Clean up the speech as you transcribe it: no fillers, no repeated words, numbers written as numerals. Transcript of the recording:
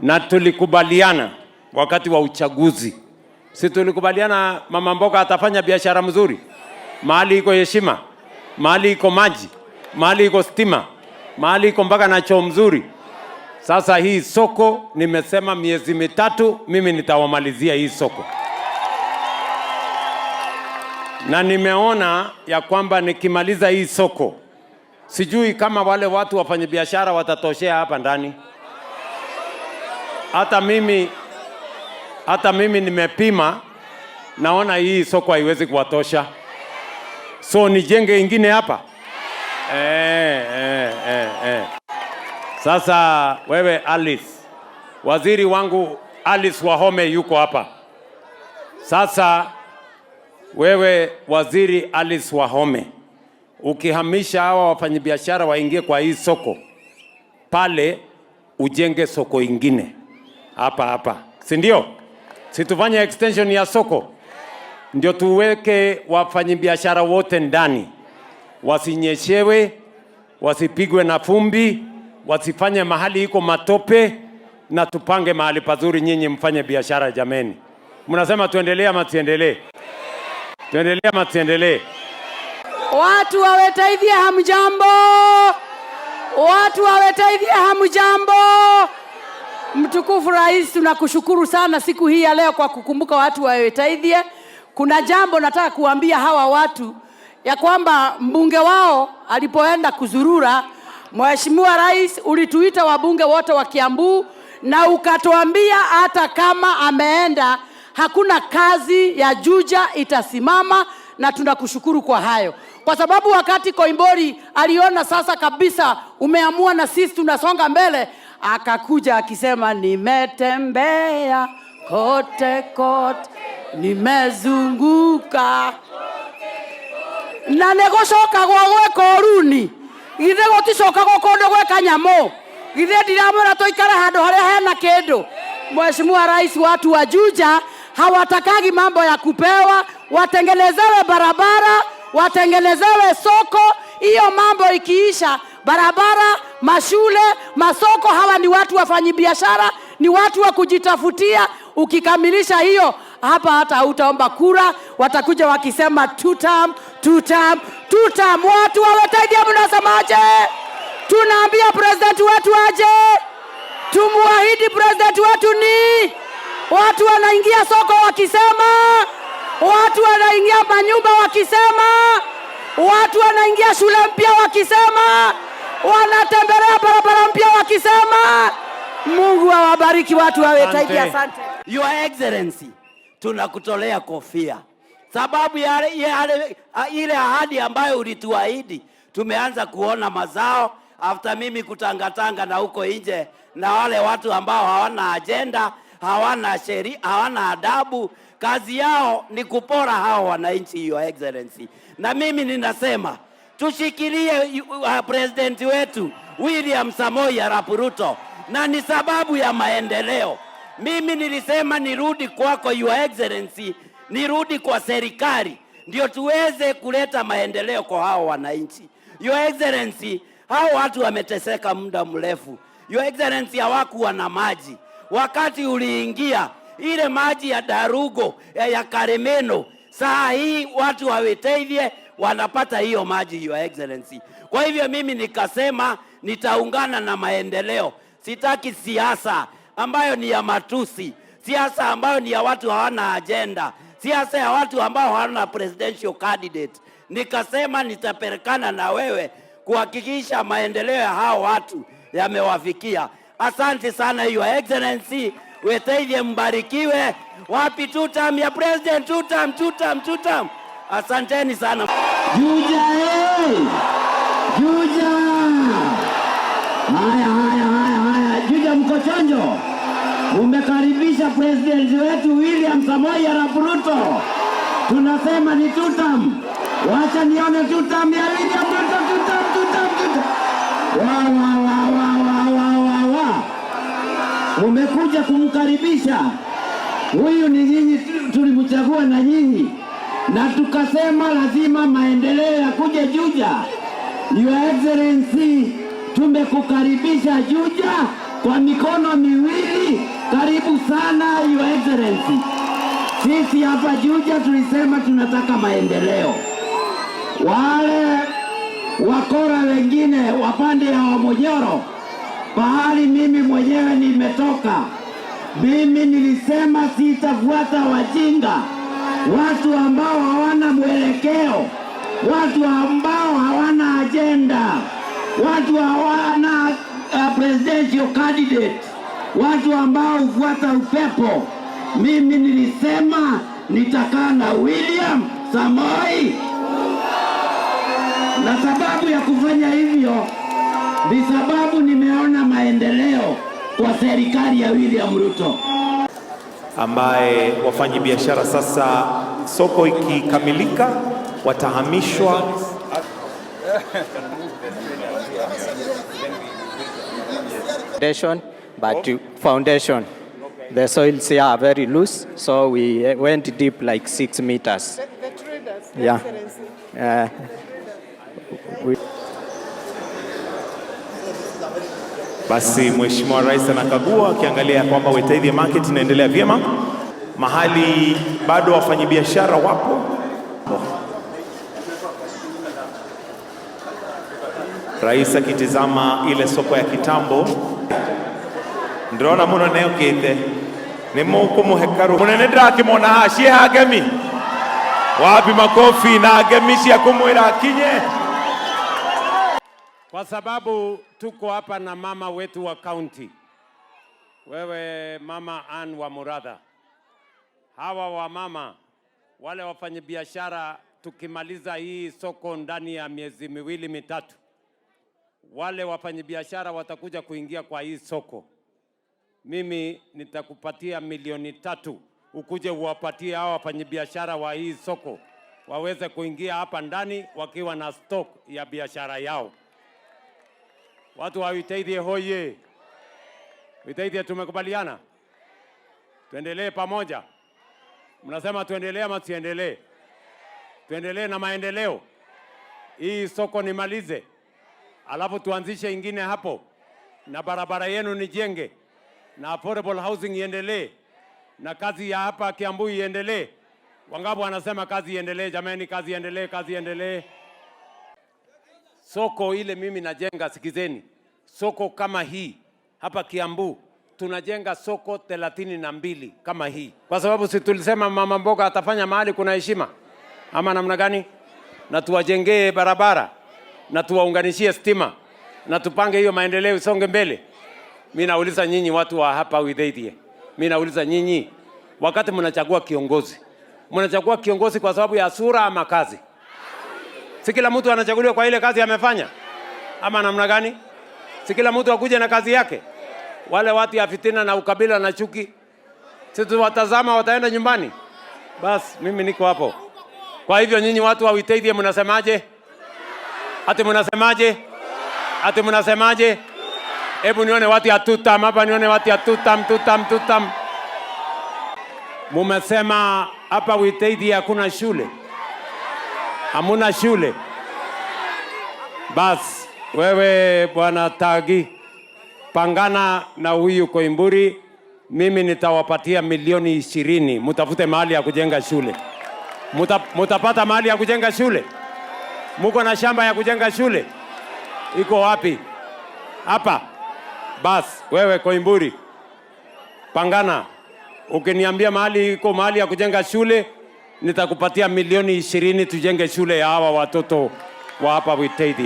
Na tulikubaliana wakati wa uchaguzi, si tulikubaliana mama mboga atafanya biashara mzuri, mahali iko heshima, mahali iko maji, mahali iko stima, mahali iko mpaka na choo mzuri. Sasa hii soko nimesema miezi 3 mimi nitawamalizia hii soko, na nimeona ya kwamba nikimaliza hii soko, sijui kama wale watu wafanyabiashara watatoshea hapa ndani. Hata mimi nimepima, naona hii soko haiwezi kuwatosha, so nijenge ingine hapa eh. Sasa wewe Alice, waziri wangu Alice Wahome yuko hapa. Sasa wewe waziri Alice Wahome, ukihamisha hawa wafanyabiashara waingie kwa hii soko pale, ujenge soko ingine hapa hapa, si ndio? Si tufanye extension ya soko ndio tuweke wafanyabiashara wote ndani, wasinyeshewe, wasipigwe na vumbi, wasifanye mahali iko matope, na tupange mahali pazuri, nyinyi mfanye biashara. Jameni, mnasema tuendelee ama tuendelee? Tuendelee ama tuendelee? Watu wa Witeithie hamjambo? Watu wa Witeithie hamjambo? Mtukufu Rais, tunakushukuru sana siku hii ya leo kwa kukumbuka watu wa Witeithie. Kuna jambo nataka kuambia hawa watu ya kwamba mbunge wao alipoenda kuzurura, Mheshimiwa Rais, ulituita wabunge wote wa Kiambu na ukatuambia hata kama ameenda hakuna kazi ya Juja itasimama, na tunakushukuru kwa hayo, kwa sababu wakati Koimburi aliona sasa kabisa umeamua na sisi tunasonga mbele, akakuja akisema nimetembea kote kote, nimezunguka na nä gå cokagwo gwä runi githä gå ticokagwo kå ndå gwä kanyamå githä ndiramwä ra tå ikare handå harä a hena kä ndå. Mheshimiwa Rais, watu wa Juja hawatakagi mambo ya kupewa, watengenezewe barabara, watengenezewe soko. Hiyo mambo ikiisha, barabara, mashule, masoko, hawa ni watu wafanyibiashara, ni watu wa kujitafutia. Ukikamilisha hiyo hapa, hata hautaomba kura, watakuja wakisema two term, two term, two term. Watu wa Witeithie, mnasemaje? Tunaambia president wetu aje, tumuahidi president wetu ni watu wanaingia soko wakisema, watu wanaingia manyumba wakisema, watu wanaingia shule mpya wakisema, wanatembelea barabara mpya wakisema. Mungu awabariki watu wa Witeithie. Asante. Your Excellency, tunakutolea kofia sababu yale, ile ahadi ambayo ulituahidi tumeanza kuona mazao after mimi kutangatanga na huko nje na wale watu ambao hawana agenda, hawana sheria, hawana adabu, kazi yao ni kupora hao wananchi, Your Excellency. Na mimi ninasema tushikilie president wetu William Samoei Arap Ruto, na ni sababu ya maendeleo. Mimi nilisema nirudi kwako Your Excellency, nirudi kwa serikali ndio tuweze kuleta maendeleo kwa hao wananchi. Your Excellency, hao watu wameteseka muda mrefu. Your Excellency, hawakuwa na maji. Wakati uliingia ile maji ya Darugo ya Karemeno, saa hii watu wa Witeithie wanapata hiyo maji, Your Excellency. Kwa hivyo mimi nikasema nitaungana na maendeleo. Sitaki siasa ambayo ni ya matusi, siasa ambayo ni ya watu hawana agenda, siasa ya watu ambao hawana presidential candidate. Nikasema nitapelekana na wewe kuhakikisha maendeleo ya hao watu yamewafikia. Asante sana Your Excellency, Witeithie mbarikiwe. Wapi two term ya president? Two term, two term, two term. Asanteni sana. Juja eh! Juja! Haya, haya, haya, haya. Juja, mko chonjo? Umekaribisha president wetu William Samoei Arap Ruto. Tunasema ni two term. Wacha nione two term ya William Ruto, two term, two term, two term. Wa, wa, wa, wa, wa, wa, wa, wa. Umekuja kumkaribisha huyu, ni nyinyi tulimchagua na nyinyi na tukasema lazima maendeleo yakuje Juja. Your Excellency, tumekukaribisha Juja kwa mikono miwili. sana, Your Excellency. Sisi hapa Juja tulisema tunataka maendeleo. Wale wakora wengine wa pande ya Wamonyoro, pahali mimi mwenyewe nimetoka, mimi nilisema sitafuata wajinga, watu ambao hawana mwelekeo, watu ambao hawana ajenda, watu hawana presidential candidate, watu ambao hufuata upepo. Mimi nilisema nitakaa na William Samoei, na sababu ya kufanya hivyo ni sababu nimeona maendeleo kwa serikali ya William Ruto. Ambaye wafanyabiashara sasa, soko ikikamilika, watahamishwa. Foundation, but foundation. The soils here are very loose, so we went deep like 6 meters. The traders, Yeah. Excellency. Basi Mheshimiwa Rais anakagua akiangalia ya kwamba Witeithie Market inaendelea vyema, mahali bado wafanyabiashara wapo. Rais akitizama ile soko ya kitambo, ndĩrona mũno nĩokĩte nĩ mũkũmũhe karu mũnene ndĩrakĩmona haha ciĩha ngemi wapi makofi na ngemi cia kũmwĩra akinye. Kwa sababu tuko hapa na mama wetu wa kaunti, wewe Mama Ann wa Muratha, hawa wamama wale wafanyabiashara, tukimaliza hii soko ndani ya miezi miwili mitatu, wale wafanyabiashara watakuja kuingia kwa hii soko. Mimi nitakupatia milioni 3 ukuje uwapatie hawa wafanyabiashara wa hii soko waweze kuingia hapa ndani wakiwa na stock ya biashara yao. Watu wa Witeithie hoye! Witeithie, tumekubaliana tuendelee pamoja. Mnasema tuendelee ama tusiendelee? Tuendelee na maendeleo. Hii soko nimalize, alafu tuanzishe ingine hapo, na barabara yenu nijenge, na affordable housing iendelee, na kazi ya hapa Kiambu iendelee. Wangapi wanasema kazi iendelee? Jamani, kazi iendelee, kazi iendelee. Soko ile mimi najenga, sikizeni, soko kama hii hapa Kiambu tunajenga soko 32 kama hii, kwa sababu si tulisema mama mboga atafanya mahali kuna heshima ama namna gani? Na tuwajengee barabara na tuwaunganishie stima na tupange hiyo maendeleo isonge mbele. Mi nauliza nyinyi watu wa hapa Witeithie, mi nauliza nyinyi, wakati mnachagua kiongozi, mnachagua kiongozi kwa sababu ya sura ama kazi? Si kila mtu anachaguliwa kwa ile kazi amefanya ama namna gani? Si kila mtu akuje na kazi yake? Wale watu ya fitina na ukabila na chuki, si tuwatazama wataenda nyumbani? Bas, mimi niko hapo. Kwa hivyo nyinyi watu wa Witeithie mnasemaje? Ati mnasemaje? Ati mnasemaje? Hebu nione watu ya tutam hapa, nione watu ya tutam, tutam, tutam. Mumesema hapa Witeithie hakuna shule, hamuna shule. Bas, wewe bwana Tagi, pangana na huyu Koimburi, mimi nitawapatia milioni 20, mutafute mahali ya kujenga shule. Mutapata mahali ya kujenga shule? Muko na shamba ya kujenga shule? Iko wapi? Hapa. Bas, wewe Koimburi, pangana. Ukiniambia mahali iko mahali ya kujenga shule, nitakupatia milioni 20 tujenge shule ya hawa watoto wa hapa Witeithie.